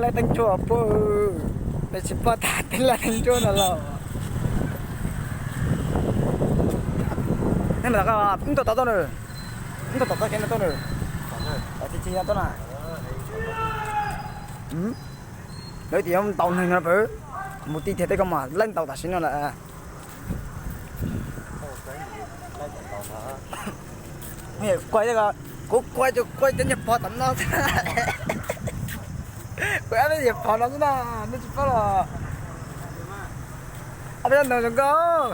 Laij teeb ntsuab puag, peb tsis pom tag tej laij teeb ntsuab no los. Neeg ntawm ko, wb ntaus tau tau nws, wb ntaus tau kev no tau nws, tau txi txi no tau na. Lawv tias ntaus neeg no pab mus ti thiab tej ko mas laij ntaus tam sim no lawm. Kuv kuaj, kuv kuaj cov nyuag pog tom no, kuv ab peb nyuag pog no xwb na, nej tsis paub los. Ab peb ntaus zoo nkauj.